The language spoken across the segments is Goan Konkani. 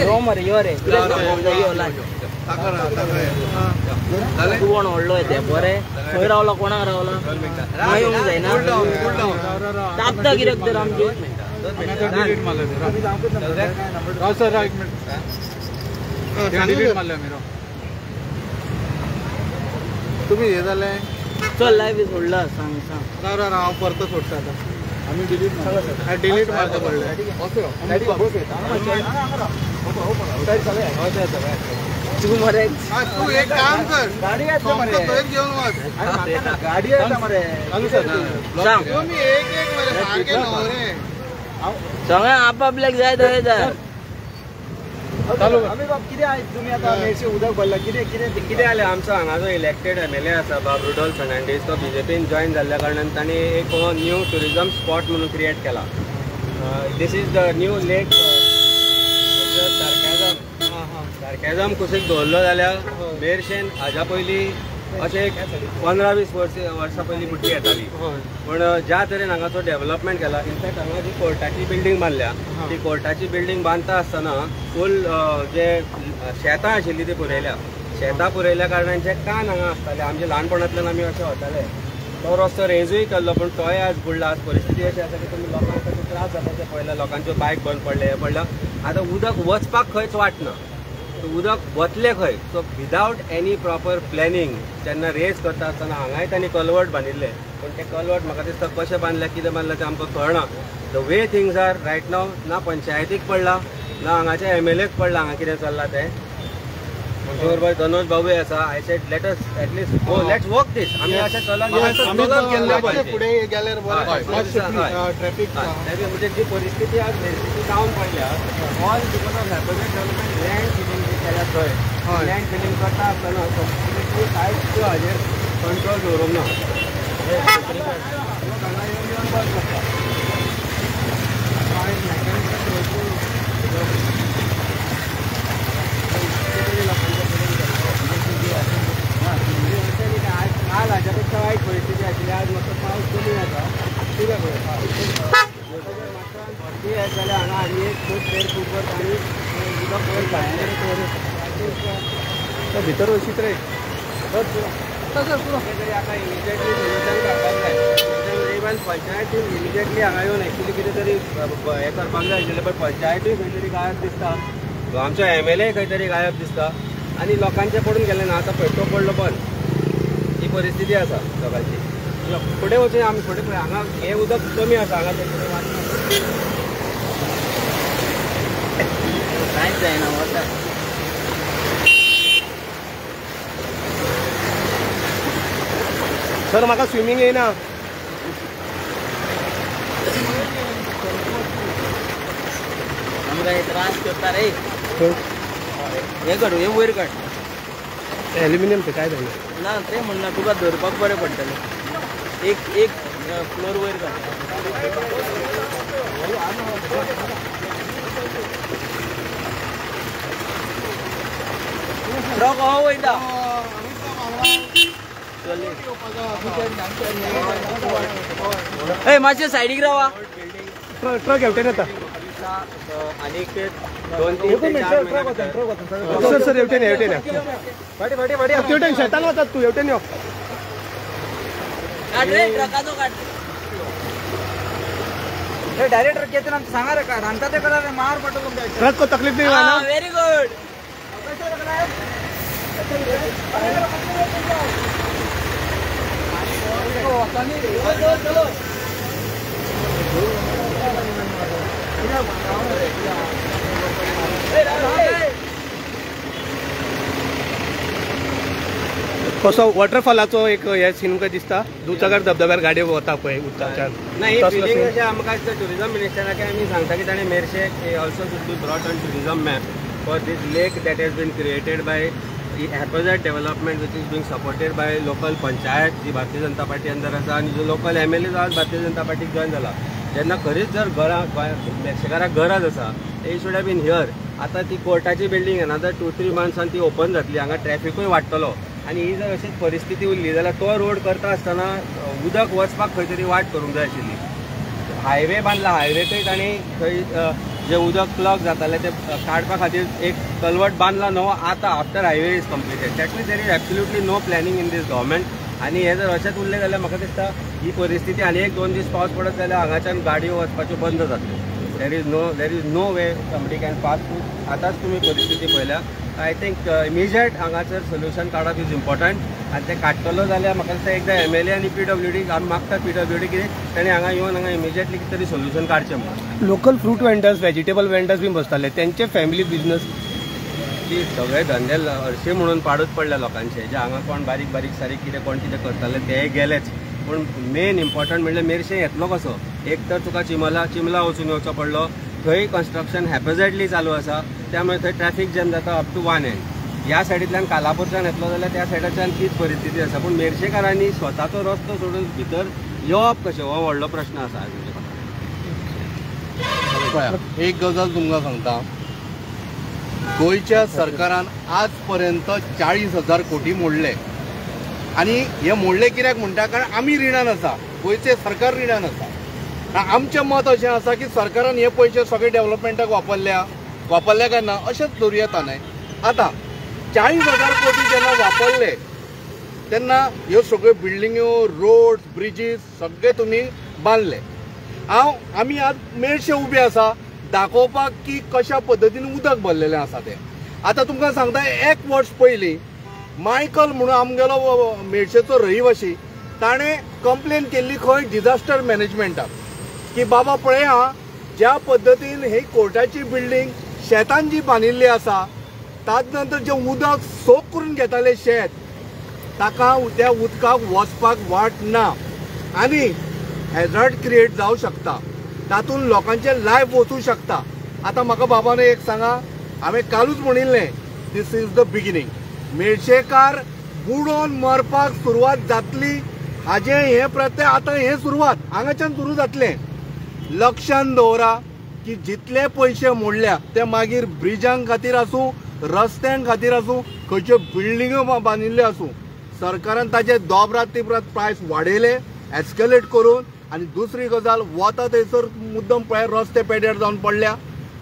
यो मरे यो रे यो तूं कोण व्हडलो येते बरें खंय रावला कोणाक रावला हांगा येवंक जायना तापता कित्याक तर आमचे तुम्ही हे जालें चल लायव्ह सोडला सांग सांग राव राव हांव परतो सोडटा आतां आमी डिलीट डिलीट मारता पडलें तूं मरे तूं एक काम कर गाडी थंयच घेवन वच गाडी येता मरे तुमी एक एक मरे सारकें न्हू रे सगळें आपापल्याक जाय थंय जाय चालू आमी बाब कितें आयज तुमी आतां मेरशे उदक भरलां कितें कितें कितें जालें आमचो हांगा जो इलेक्टेड एम एल ए आसा बाब रुडोल्फ फर्नांडीस तो बीजेपीन जॉयन जाल्ल्या कारणान तांणी एक हो न्यू ट्युरिजम स्पॉट म्हणून क्रिएट केला. This is the new lake sarcasm. Sarcasm कुशीक दवरलो जाल्यार मेरशेन हाज्या पयलीं अशें एक 15-20 वर्सां पयलीं बुट्टी येताली, पूण ज्या तरेन हांगाचो डेवलपमेंट केला, इनफॅक्ट हांगा जी कोर्टाची बिल्डींग बांदल्या ती कोर्टाची बिल्डींग बांदता आसतना फूल जे शेतां आशिल्लीं ती पुरयल्या. शेतां पुरयल्या कारणान जे कान हांगा आसताले आमचे ल्हानपणांतल्यान आमी अशें वताले तो रस्तो रेजूय केल्लो पूण तोय आज बुडला. आज परिस्थिती अशी आसा की तुमी लोकांक कशे त्रास जाता ते पळयला, लोकांच्यो बायक बंद पडले हें पडलां. आतां उदक वचपाक खंयच वाट ना, उदक वतलें खंय? So without any proper planning जेन्ना रेज करता आसतना हांगाय तांणी कलवर्ट बांदिल्ले, पूण ते कलवर्ट म्हाका दिसता कशें बांदले कितें बांदलें तें आमकां कळना. The way things are right now ना पंचायतीक पडला ना हांगाच्या एम एल एक पडला हांगा कितें चल्लां तें. आमचे बरोबर तनोज बाबूय आसा. I said let us at least go, let's work this. आमी अशें चलत फुडें गेल्यार बरें ट्रॅफीक म्हणजे जी परिस्थिती आज मेरशेची जावन पडल्या all because of haphazard development land filling जी केल्या थंय लँड फिलिंग करता आसतना कंप्लिटली कांयच हाजेर कंट्रोल दवरूंक ना. हांगा येवन येवन बंद करता. काल हाज्या पेक्षा वायट परिस्थिती आशिल्ली, आज मातसो पावस कमी आसा कितें पळय भरती येत जाल्यार हांगा आनी एक फूट देड फूटभर पाणी उदक वयर भायर भितर वशीत रे कितें तरी आतां इमिजिएटली सोल्युशन काडपाक जाय. इवन पंचायतीन इमिजिएटली हांगा येवन एक्चुली कितें तरी हें करपाक जाय आशिल्लें, बट पंचायतूय खंय तरी गायब दिसता, आमचो एम एल ए खंय तरी गायब दिसता आनी लोकांचें पडून गेलें ना. आतां पळय तो पडलो बंद, ही परिस्थिती आसा लोकांची. फुडें वचून आमी फुडें पळय हांगा हें उदक कमी आसा, हांगा तें फुडें वाचना कांयच जायना वता. सर म्हाका स्विमींग येयना. आमकां त्रास करता रे. हें काडू हें वयर काड एल्युमिनियम ते काय जायना ना तें म्हणना तुका धरपाक बरें पडटलें. एक एक फ्लोर वयर काड. ट्रक हो वयता. ए मातशें सायडीक रावा. ट्रक हेवटेन येता आनीक 2-3 सर सर हेवटेन हेवटेन तेवटेन शेतान वतात तूं हेवटेन यो. काड रे ट्रकाचो काड. डायरेक्ट ट्रक येते ना सांगा रे काड आमकां ते करा रे मार पडटलो तुमकां. ट्रक को तकलीफ नहीं ना. Very good. कसो वॉटरफॉलाचो एक हे सीन काय दिसता, दुचाकार धबधब्यार गाडयो वता पळय उदकाच्यान. ना ही फिलिंग अशें आमकां दिसता ट्युरिजम मिनिस्टराक आमी सांगता की ताणें मेरशेक also should be brought on tourism map for this lake that has been created by haphazard development which is being supported by local panchayat ji Bharatiya Janata party अंदर आसा आनी जो लोकल एम एल ए जो आज भारतीय जनता पार्टीक जॉयन जाला. जेन्ना खरीच जर घरां मेरशेकाराक गरज आसा they should have been here. आतां ती कोर्टाची बिल्डींग अनदर 2-3 मंथ्सान ती ओपन जातली, हांगा ट्रॅफिकूय वाडटलो आनी ही जर अशीच परिस्थिती उरली जाल्यार तो रोड करता आसतना उदक वचपाक खंय तरी वाट करूंक जाय आशिल्ली. हायवे बांदला, हायवेकय तांणी खंय जे उदक क्लॉग जातालें ते काडपा खातीर एक कलवट बांदला नवो आतां after highway is completed. That means there is absolutely no planning in this government. आनी हे जर अशेंच उरलें जाल्यार म्हाका दिसता ही परिस्थिती आनी एक दोन दीस पावस पडत जाल्यार हांगाच्यान गाडयो वचपाच्यो बंद जातल्यो. There is no way somebody can pass through. आतांच तुमी परिस्थिती पळयल्या. I think immediate हांगासर सोल्युशन काडप is important. आनी तें काडटलो जाल्यार म्हाका दिसता एकदां एमएलए आनी पीडब्ल्यूडी आमी मागता पीडब्ल्यूडी कितें ताणें हांगा येवन हांगा इमिजिएटली कितें तरी सोल्युशन काडचें म्हणून. Local fruit vendors, vegetable vendors बीन बसताले, त्यांचे फॅमिली बिझनस की सगळे धंदे हरशीं म्हणून पाडूच पडले लोकांचे. जे हांगा कोण बारीक बारीक सारीक कितें कोण कितें करताले ते गेलेच. पूण मेन इम्पॉर्टंट म्हणल्यार मेरशे येतलो कसो, एक तर तुका चिमला वचून येवचो पडलो, थंय कन्स्ट्रक्शन हॅपेझर्डली चालू आसा, त्यामुळे थंय ट्रॅफिक जॅम जाता अप टू वन एंड. ह्या सायडींतल्यान कालापूरच्यान येतलो जाल्यार त्या सायडाच्यान तीच परिस्थिती आसा. पूण मेरशेकारांनी स्वताचो रस्तो सोडून भितर येवप कशें हो व्हडलो प्रश्न आसा. एक गजाल तुमकां सांगता, गोंयच्या सरकारान आजपर्यंत 40,000 कोटी मोडले आनी हे मोडले कित्याक म्हणटा, कारण आमी रिणान आसा, गोंयचें सरकार रिणान आसा. आमचें मत अशें आसा की सरकारान हे पयशे सगळे डेव्हलपमेंटाक वापरल्या काय ना अशेंच धरूं येता न्हय. आतां 40,000 कोटी जेन्ना वापरले तेन्ना ह्यो सगळ्यो बिल्डिंग्यो, रोड्स, ब्रिजीस सगळे तुमी बांदले. आमी आज मेरशे उबे आसा दाखोवपाक की कशा पद्दतीन उदक भरलेलें आसा तें. आतां तुमकां सांगता, एक वर्स पयलीं मायकल म्हणून आमगेलो मेरशेचो रहिवाशी, ताणें कंप्लेन केल्ली खंय डिजास्टर मॅनेजमेंटाक की बाबा पळया ज्या पद्दतीन ही कोर्टाची बिल्डींग शेतान जी बांदिल्ली आसा, ताजे नंतर जें उदक सोक करून घेताले शेत, ताका त्या उदकाक वचपाक वाट ना आनी हॅझर्ड क्रिएट जावं शकता, तातूंत लोकांचें लायफ वचूं शकता. आतां म्हाका बाबान एक सांगा, हांवें कालूच म्हणिल्लें, this is the beginning. मेरशेकार बुडोन मरपाक सुरवात जातली हाजें हें प्रत्यय आतां हें सुरवात हांगाच्यान सुरू जातलें. लक्षान दवरा की जितले पयशे मोडल्या ते मागीर ब्रिजां खातीर आसूं, रस्त्यां खातीर आसूं, खंयच्यो बिल्डिंग्यो बांदिल्ल्यो आसूं, सरकारान ताजे दोबरात तिबरात प्रायस वाडयले एस्केलेट करून. आनी दुसरी गजाल, वता थंयसर मुद्दम पळय रस्ते पेड्यार जावन पडल्या,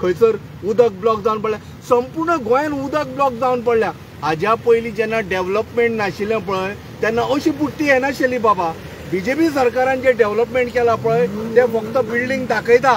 खंयसर उदक ब्लॉक जावन पडल्या, संपूर्ण गोंयान उदक ब्लॉक जावन पडल्या. हाज्या पयलीं जेन्ना डेव्हलपमेंट नाशिल्लें पळय तेन्ना अशी बुडटी येनाशिल्ली बाबा. बीजेपी सरकारान जें डेव्हलपमेंट केलां पळय तें फक्त बिल्डींग दाखयता,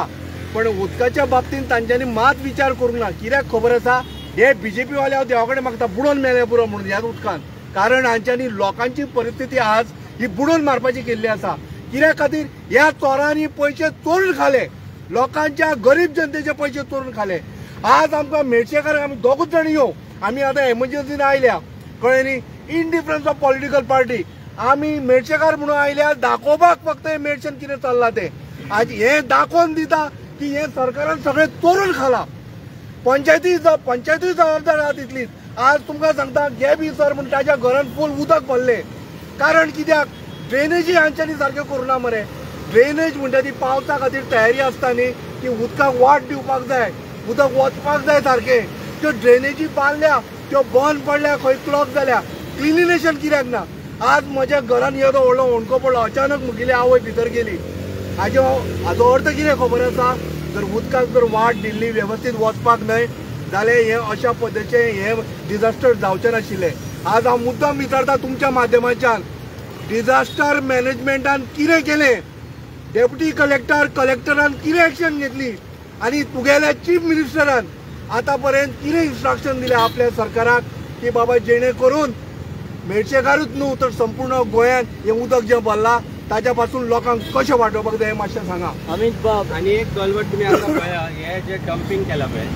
पण उदकाच्या बाबतींत तांच्यांनी मात विचार करूंक ना. कित्याक खबर आसा, हे बीजेपी वाले हांव देवा कडेन मागता बुडोवन मेले पुरो म्हणून ह्याच उदकान, कारण हांच्यांनी लोकांची परिस्थिती आज ही बुडोवन मारपाची केल्ली आसा. कित्या खातीर ह्या चोरांनी पयशे चोरून खाले, लोकांच्या गरीब जनतेचे पयशे चोरून खाले. आज आमकां मेरशेकार आमी दोगूच जाण येवं, आमी आतां एमर्जन्सीन आयल्या, कळ्ळें न्ही, इनडिफरन्स ऑफ पॉलिटिकल पार्टी, आमी मेरशेकार म्हणून आयल्या दाखोवपाक फक्त हे मेरशेन कितें चल्लां तें. आज हें दाखोवन दिता की हें सरकारान सगळें चोरून खालां. पंचायती जबाबदार आहा तितलीच. आज तुमकां सांगता, गॅबी सर म्हूण ताज्या घरान फूल उदक भरलें, कारण कित्याक ड्रेनेजी हांच्यांनी सारक्यो करूं ना मरे. ड्रेनेज म्हणटा ती पावसा खातीर तयारी आसता न्ही, की उदकाक वाट दिवपाक जाय, उदक वचपाक जाय सारकें. त्यो ड्रेनेजी बांदल्या त्यो बंद पडल्या, खंय क्लॉग जाल्या, क्लिनिनेशन कित्याक ना. आज म्हज्या घरान येदो व्हडलो होंडको पडलो, अचानक म्हगेली आवय भितर गेली. हाजो अर्थ कितें खबर आसा, जर उदकाक जर वाट दिल्ली वेवस्थीत वचपाक न्हय जाल्यार हें अशा पद्दतीचें हें डिजास्टर जावचें नाशिल्लें. आज हांव मुद्दम विचारता तुमच्या माध्यमाच्यान, डिजास्टर मॅनेजमेंटान कितें केलें, डेप्युटी कलेक्टर कलेक्टरान कितें एक्शन घेतली, आनी तुगेल्या चीफ मिनिस्टरान आतां पर्यंत कितें इन्स्ट्रक्शन दिलें आपल्या सरकाराक की बाबा जेणे करून मेरशेकारूच न्हू तर संपूर्ण गोंयांत हें उदक जें भरलां ताच्या पासून लोकांक कशें वाटोवपाक जाय हें मातशें सांगा. अमित बाब, आनी एक कलवट तुमी आतां पळया, हे जे डंपींग केलां पळय,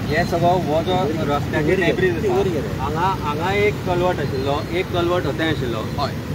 हे सगळो हो जो रस्त्याचेर डेब्रीज आसा, हांगा हांगा एक कलवट आशिल्लो, एक कलवट हथंय आशिल्लो.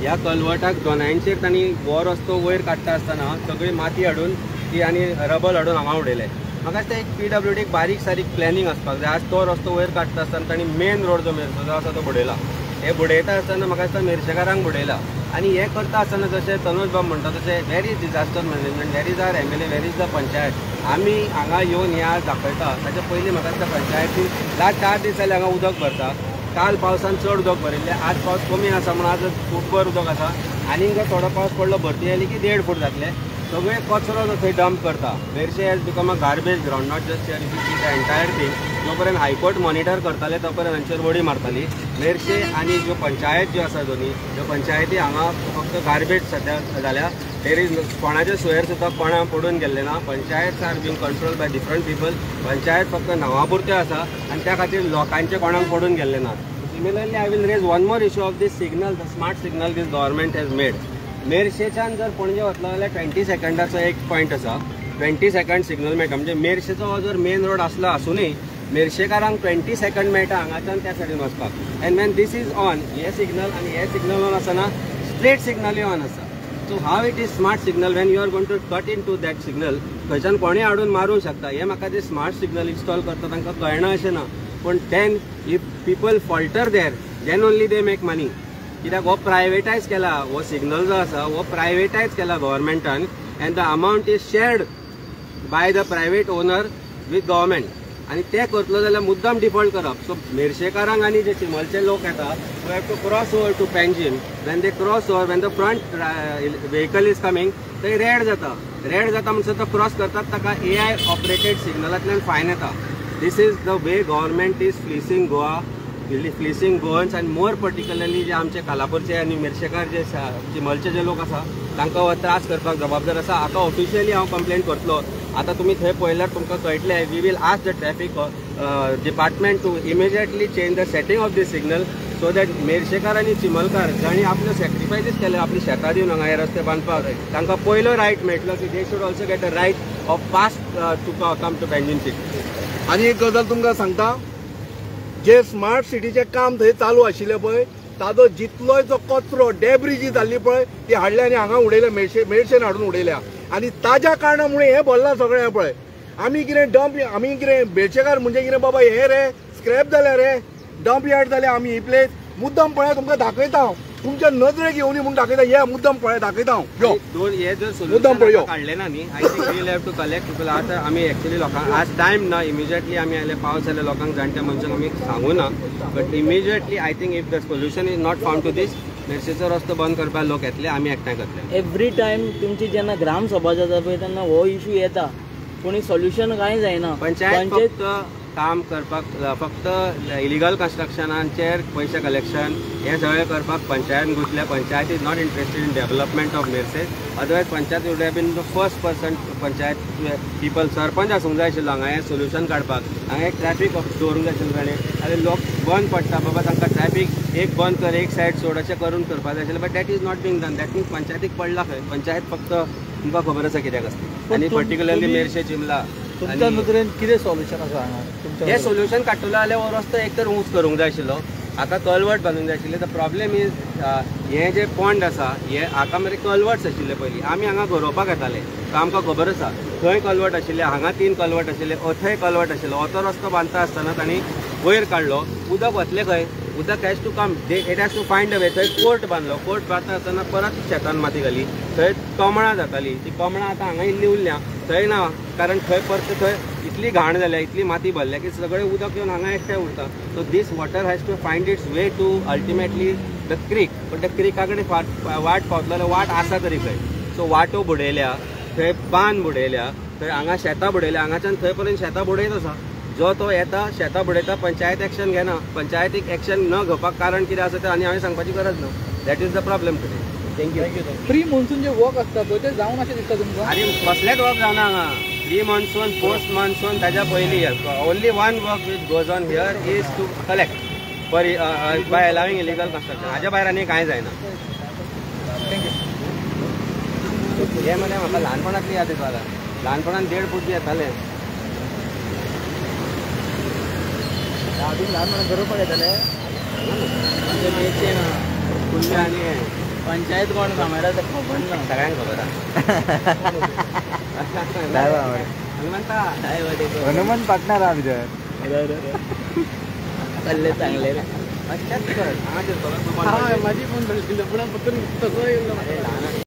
ह्या कलवटाक दोनांचेर तांणी हो रस्तो वयर काडटा आसतना सगळी माती हाडून ती आनी रबल हाडून हांगा उडयले. म्हाका दिसता एक पीडब्ल्यूडीक बारीक सारीक प्लॅनिंग आसपाक जाय. आज तो रस्तो वयर काडटा आसतना तांणी मेन रोड जो मेरशेचो आसा तो बुडयला. हे बुडयता आसतना म्हाका दिसता मेरशेकारांक बुडयला. आनी हें करता आसतना जशें तनोज बाब म्हणटा तशें where is disaster management, where is our MLA, where is the panchayat. आमी हांगा येवन हें आज दाखयता. ताच्या पयलीं म्हाका दिसता पंचायतीन लास्ट 4 दीस जाले हांगा उदक भरता. काल पावसान चड उदक भरिल्लें, आज पावस कमी आसा म्हणून आज फूटभर उदक आसा. आनीक जर थोडो पावस पडलो भरती आयली की 1.5 फूट जातलें. सगळे कचरो जो थंय डंप करता. Merces has become a garbage ground, not just here, if you see the entire thing. जो पर्यंत हायकोर्ट मॉनिटर करताले तो पर्यंत हांचेर उडी मारताली. मेरशे आनी ज्यो पंचायत ज्यो आसा दोनी ज्यो पंचायती हांगा फक्त गार्बेज सद्या जाल्या. There is कोणाचे सोयर सुद्दां कोणा पडून गेल्ले ना. Panchayat are being control by different people. Panchayat फक्त नांवा पुरत्यो आसा आनी त्या खातीर लोकांचे कोणाक पडून गेल्ले ना. Similarly I will raise one more issue of this signal, the smart signal this government has made. मेरशेच्यान जर पणजे वतलो जाल्यार 20 सेकंडाचो एक पॉयंट आसा, 20 सेकंड सिग्नल मेळटा. म्हणजे मेरशेचो हो जर मेन रोड आसलो आसुनूय मेरशेकारांक 20 सेकंड मेळटा हांगाच्यान त्या सायडीन वचपाक. And when this is on, hey signal आनी हे सिग्नल ऑन आसतना स्ट्रेट सिग्नलूय ऑन आसा. So how it is smart signal when you are going to cut in to that signal? खंयच्यान कोणूय हाडून मारूंक शकता. हें म्हाका जे स्मार्ट सिग्नल इन्स्टॉल करता तांकां कळना अशें ना, पूण then if people falter there then only they make money. कित्याक हो प्रायवेटायज केला, हो सिग्नल जो आसा हो प्रायवेटायज केला गव्हर्मेंटान, and the amount is shared by the private owner with government. आनी ते करतलो जाल्यार मुद्दाम डिफॉल्ट करप. सो मेरशेकारांक आनी जे चिमलचे लोक येता who have to cross over to Panjim, when they cross over, when the front vehicle is coming, थंय रेड जाता. रेड जाता म्हणसर तो क्रॉस करतात, ताका एआय ऑपरेटेड सिग्नलांतल्यान फायन येता. This is the way government is fleecing Goa, fleecing Goans, and more particularly जे आमचे कालापूरचे आनी मेरशेकार जे चिमलचे जे लोक आसा तांकां हो त्रास करपाक जबाबदार आसा. हाका ऑफिशियली हांव कंप्लेन करतलो. आतां तुमी थंय पळयल्यार तुमकां कळटलें. We will ask the traffic department to immediately change the setting of this signal so that Mershekar आनी चिमलकार जांणी आपल्यो सॅक्रिफायसीस केले, आपली शेतां दिवन हांगा हे रस्ते बांदपाक, तांकां पयलो रायट मेळटलो की they should also get a right of pass to come to Panjim city. आनी एक गजाल तुमकां सांगता, जे स्मार्ट सिटीचें काम थंय चालू आशिल्लें पळय ताजो जितलोय जो कचरो डेब्री जी जाल्ली पळय ती हाडल्या आनी हांगा उडयल्या, मेरशेन हाडून उडयल्या. आनी ताज्या कारणामुळे हें भरलां सगळें. पळय आमी कितें डंप, आमी कितें मेरशेकार म्हणजे कितें बाबा हे रे स्क्रॅप जाल्या रे, डंप यार्ड जाल्या आमी ही प्लेस. मुद्दम पळय तुमकां दाखयता हांव, तुमच्या नजरेक येवनी म्हूण दाखयता. हे मुद्दम पळय दाखयता हांव. यो दोन हे जर मुद्दम पळय सोल्युशन काडलें ना न्ही, I think we have to collect people. आतां आमी एक्चुअली लोकांक आज टायम ना, इमिजिएटली आमी आयले, पावस जाले, लोकांक जाणट्या मनशांक आमी सांगू ना, but immediately I think if the solution is not found to this, मेरशेचो रस्तो बंद करपाक लोक येतले, आमी एकठांय करतले. एवरी टायम तुमची जेन्ना ग्रामसभा जाता पळय तेन्ना हो इशू येता, पूण सोल्युशन कांय जायना. पंचायत फक्त काम करपाक, फक्त इलिगल कन्स्ट्रक्शनाचेर पयशे कलेक्शन हें सगळें करपाक panchayat घुसल्या. Panchayat is not interested in development of Merces. Otherwise panchayat would have been the first person. Panchayat people sarpanch आसूंक जाय आशिल्लो हांगा हें सोल्युशन काडपाक. हांगा एक ट्रॅफीक दवरूंक जाय आशिल्लो ताणें. आनी लोक बंद पडटा बाबा, तांकां ट्रॅफीक एक बंद कर, एक सायड सोड, अशें करून करपाक जाय आशिल्लें. But that is not being done. That means पंचायतीक पडला खंय. पंचायत फक्त तुमकां खबर आसा कित्याक आसता. आनी पर्टिक्युलरली मेरशे चिमला तुमच्या नदरेन कितें सोल्युशन आसा हांगा? हें सोल्युशन काडटलो जाल्यार हो रस्तो एक तर ऊंच करूंक जाय आशिल्लो, हाका कलवर्ट बांदूंक जाय आशिल्लें. The problem is हें जें पॉन्ड आसा हे हाका मरे कलवर्ट्स आशिल्ले पयलीं. आमी हांगा गरोवपाक येताले, तो आमकां खबर आसा. थंय कलवर्ट आशिल्ले, हांगा 3 कलवर्ट आशिल्ले, थंय कलवर्ट आशिल्लो. हो रस्तो बांदता आसतना तांणी वयर काडलो. उदक वतलें खंय? उदक has to come, it has to find a way. थंय कोर्ट बांदलो, कोर्ट बांदता आसतना परत शेतान माती घाली. थंय कमळां जाताली, ती कमळां आतां हांगा इल्ली उरल्या, थंय ना, कारण थंय परत थंय इतली घाण जाल्या, इतली माती भरल्या की सगळें उदक येवन हांगा एकठांय उरता. So this water has to find its way to ultimately the creek. पण त्या क्रिका कडेन वाट पावतलो जाल्यार वाट आसा तरी खंय. सो वाटो बुडयल्या, थंय बांद बुडयल्या, थंय हांगा शेतां बुडयल्या, हांगाच्यान थंय पर्यंत शेतां बुडयत आसा. जो तो येता शेतां बुडयता, पंचायत एक्शन घेना. पंचायतीक एक्शन न घेवपाक कारण कितें आसा तें आनी हांवें सांगपाची गरज ना. That is the problem today. Thank you. Pre monsoon J work आसता पळय तें जावन अशें दिसता तुमकां? आनी कसलेंच वर्क जावना हांगा. प्री मॉन्सून, पोस्ट मॉन्सून, ताज्या पयलीं only one work which goes on here is to collect for by allowing illegal construction. हाज्या भायर आनी कांय जायना. Thank you. हें मरे म्हाका ल्हानपणांतली याद येता. ल्हानपणान 1.5 फूट बी येताले. अजून ल्हानपणान गरोवपाक येताले. कुल्ले आनी पंचायत कोण कामेरा तें खबर ना, सगळ्यांक खबर आसा. हनुमंता हनुमंत पार्टनर आहा भितर. कल्ले चांगले रे. अशेंच कर हांगा म्हाजी फोन पडली, पूण फक्त तसो येयलो.